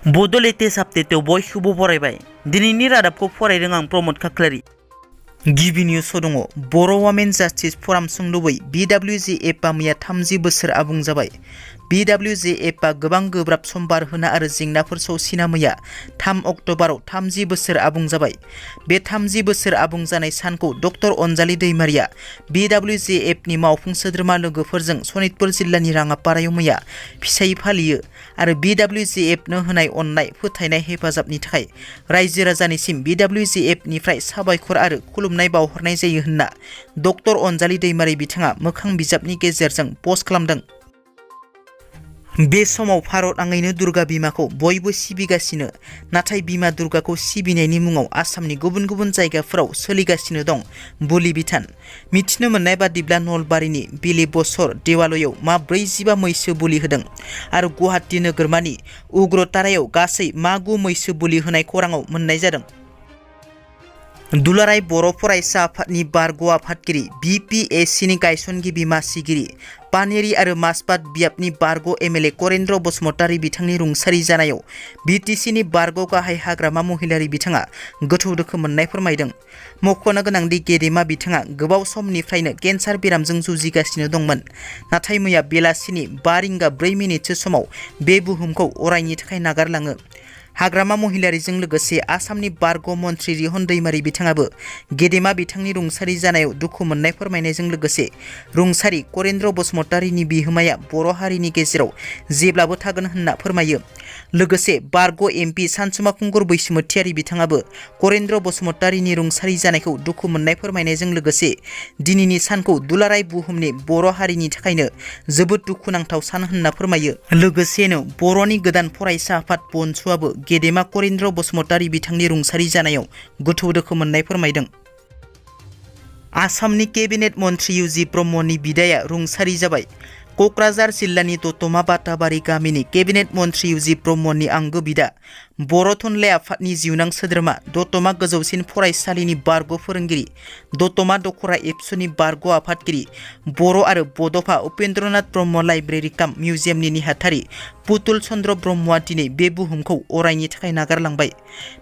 बड' लेटेस्ट आपडेटआव बयखौबो बरायबाय। दिनैनि रादाबखौ फरायदों आं प्रमद खाख्लारि। गिबि निउसआव दङ बर' वमेन जास्टिस फराम सुंद'बै BWJFआ मैया 30 बोसोर आबुं जाबाय। BWJFआ गोबां गोब्राब सम बारहोना आरो जेंनाफोर सौसिना मैया 3 अक्ट'बराव 30 बोसोर आबुं जाबाय। बे 30 बोसोर आबुं जानाय सानखौ डक्टर अनजालि दैमारिया BWJFनि मावफुं सोद्रोमा लोगोफोरजों सनितपुर जिल्लानि राङापारायाव मैया फिसायै फालियो आरो BWJFनो होनाय अननाय फोथायनाय हेफाजाबनि थाखाय रायजो राजानिसिम BWJFनिफ्राय साबायखर आरो खुलुमनाय बावहरनाय जायो होनना डक्टर अनजालि दैमारि बिथाङा मोखां बिजाबनि गेजेरजों पस्ट खालामदों। बे समाव भारत नाङैनो दुर्गा बिमाखौ बयबो सिबिगासिनो, नाथाय बिमा दुर्गाखौ सिबिनायनि मुङाव आसामनि गुबुन गुबुन जायगाफोराव सोलिगासिनो दं बोलि बिधान। मिथिनो मोननाय बादिब्ला नलबारिनि बिलिबसर देवालयाव मा 45 मैसो बोलि होदों आरो गुवाहाटि नोगोरमानि उग्रतारायाव गासै मा 9 मैसो बोलि होनाय खौराङाव मोननाय जादों। दुलाराय बर' फरायसा आफादनि बारग' आफादगिरि BPSCनि गायसनगिरि मासिगिरि पानेरि आरो माजबाद बियाबनि बारग' MLA करेन्द्र बसुमतारी बिथांनि रुंसारि जानायाव BTCनि बारग' गाहाय हाग्रामा महिलारि बिथाङा गोथौ दुखु मोननाय फोरमायदों। मख'नो गोनांदि गेदेमा बिथाङा गोबाव समनिफ्रायनो केन्सार बेरामजों जुजिगासिनो दंमोन, नाथाय मैया बेलासिनि 5 रिंगा 4 मिनिटसो समाव बे बुहुमखौ अरायनि थाखाय नागारलाङो। हाग्रामा महिलारिजों लोगोसे आसामनि बारग' मन्त्रि रिहन दैमारि बिथाङाबो गेदेमा बिथांनि रुंसारि जानायाव दुखु मोननाय फोरमायनायजों लोगोसे रुंसारि करेन्द्र बसुमतारीनि बिहोमाया बर' हारिनि गेजेराव जेब्लाबो थागोन होनना फोरमायो। लोगोसे बारग' MP सानसुमा खुंगुर बैसोमुथियारि बिथाङाबो करेन्द्र बसुमतारीनि रुंसारि जानायखौ दुखु मोननाय फोरमायनायजों लोगोसे दिनैनि सानखौ दुलाराय बुहुमनि बर' हारिनि थाखायनो जोबोद दुखुनांथाव सान होनना फोरमायो। लोगोसेनो बर'नि गोदान फरायसा आफाद BONSUआबो गेदेमा करेन्द्र बसुमतारी बिथांनि रुंसारि जानायाव गोथौ दुखु मोननाय फोरमायदों। आसामनि केबिनेट मन्त्रि UG ब्रह्मनि बिदाया रुंसारि जाबाय। क'क्राझार जिल्लानि दतमा बाताबारि गामिनि केबिनेट मन्त्रि UG ब्रह्मनि आंगो बिदा, बर' थुनलाइ आफादनि जिउनां सोद्रोमा, दतमा गोजौसिन फरायसालिनि बारग' फोरोंगिरि, दतमा दख'रा एबसुनि बारग' आफादगिरि, बर' आरो बड'फा उपेन्द्रनाथ ब्रह्म लाइब्रेरि काम मिउजियामनि नेहाथारि पुतुल चन्द्र ब्रह्मआ दिनै बे बुहुमखौ अरायनि थाखाय नागारलांबाय।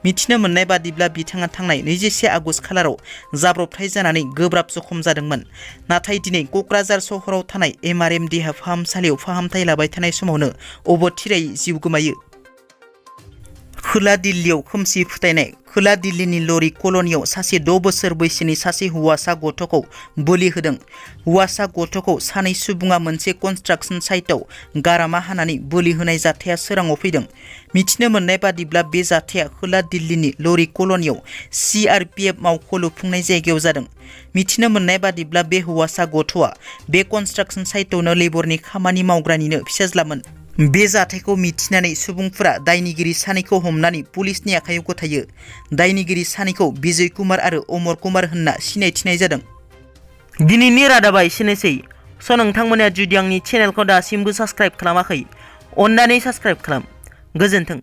मिथिनो मोननाय बादिब्ला बिथाङा थांनाय 21 आगस्ट खालाराव जाब्रबथाय जानानै गोब्राब जखम जादोंमोन, नाथाय दिनै क'क्राझार सहराव थानाय MRM देहा फाहामसालियाव फाहामथाय लाबाय थानाय समावनो अबथिरायै जिउ गोमायो। खोला दिल्लीयाव खोमसि फोथायनाय। खोला दिल्लीनि लरि कल'नियाव सासे 6 बोसोर बैसोनि सासे हौवासा गथ'खौ बोलि होदों। हौवासा गथ'खौ सानै सुबुङा मोनसे कनस्ट्राक्सन साइटआव गारामा हानानै बोलि होनाय जाथाया सोराङाव फैदों। मिथिनो मोननाय बादिब्ला बे जाथाया खोला दिल्लीनि लरि कल'नियाव CRPF मावख' लुफुंनाय जायगायाव जादों। मिथिनो मोननाय बादिब्ला बे हौवासा गथ'आ बे कनस्ट्राक्सन साइटआवनो लेबरनि खामानि मावग्रानिनो फिसाज्लामोन। बे जाथायखौ मिथिनानै सुबुंफोरा दायनिगिरि सानैखौ हमनानै पुलिसनि आखायाव गथायो। दायनिगिरि सानैखौ बिजय कुमार आरो अमर कुमार होनना सिनायथिनाय जादों। दिनैनि रादाबा एसेनोसै। नोंथांमोना जुदि आंनि चेनेलखौ दासिमबो साबस्क्राइब खालामाखै, अन्नानै साबस्क्राइब खालाम। गोजोन्थों।